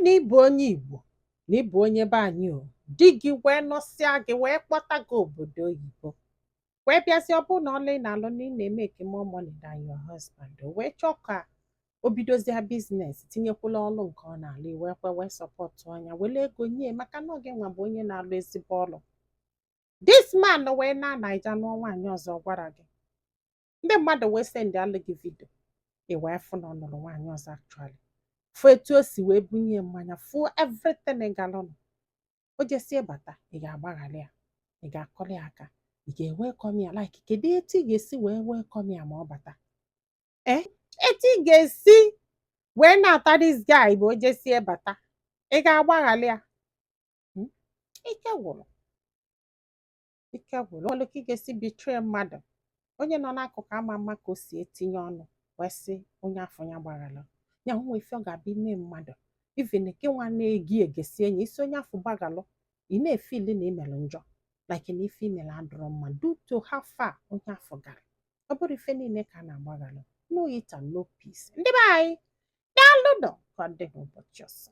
Na ị bụ onye Igbo, na ị bụ onye be anyị, o di gị wee nụsịa gị, wee kpọta gị obodo oyibo, wee bịazie, ọ bụrụ na ọlụ ị na-alụ na ị na-emeke more money than your husband, o wee chọọ ka o bidozie business tinyekwula ọlụ nke ọ na-alụ, i wee kwe, wee support anya, were ego nye, maka na ọ gị nwa bụ onye na-alụ ezigbo ọlụ. This man wee na Naija nụọ nwaanyị ọzọ, gwara gị, ndị mmadụ wee send alụ gị video, ị wee fụ na ọ nụrụ nwaanyị ọzọ. Actually, fụ etu o si wee bunye mmanya, fụ everything galụnụ. O jesie bata, ị ga-agbaghara ya? Ị ga-akọrọ ya aka? Ị ga-ewelcome ya? Like, kedu etu ị ga-esi wee welcome ya ma ọ bata? Ee, etu ị ga-esi wee na-ata this guy bụ o jesie bata, ị ga-agbaghara ya? Ike gwụrụ, ike gwụrụ. Nwere ka ị ga-esi betray mmadụ, onye nọ n'akụkụ ama mma ka o si etinye ọnụ wee sị onye afọ ya gbaghara ya. Nwe ife ọ ga-abịa ime mmadụ, even gị nwa na-egi egesi enyi isi onye afọ gbaghalụ, ị na-efili na imelụ njọ, like na ife imere adịrọ mma due to how far onye afọ gara. Ọ bụrụ ife niile ka a na-agbaghalụ. No eat and no peace. Ndị be anyị, daalụ nọ. Ka ọ dị n'ụbọchị ọzọ.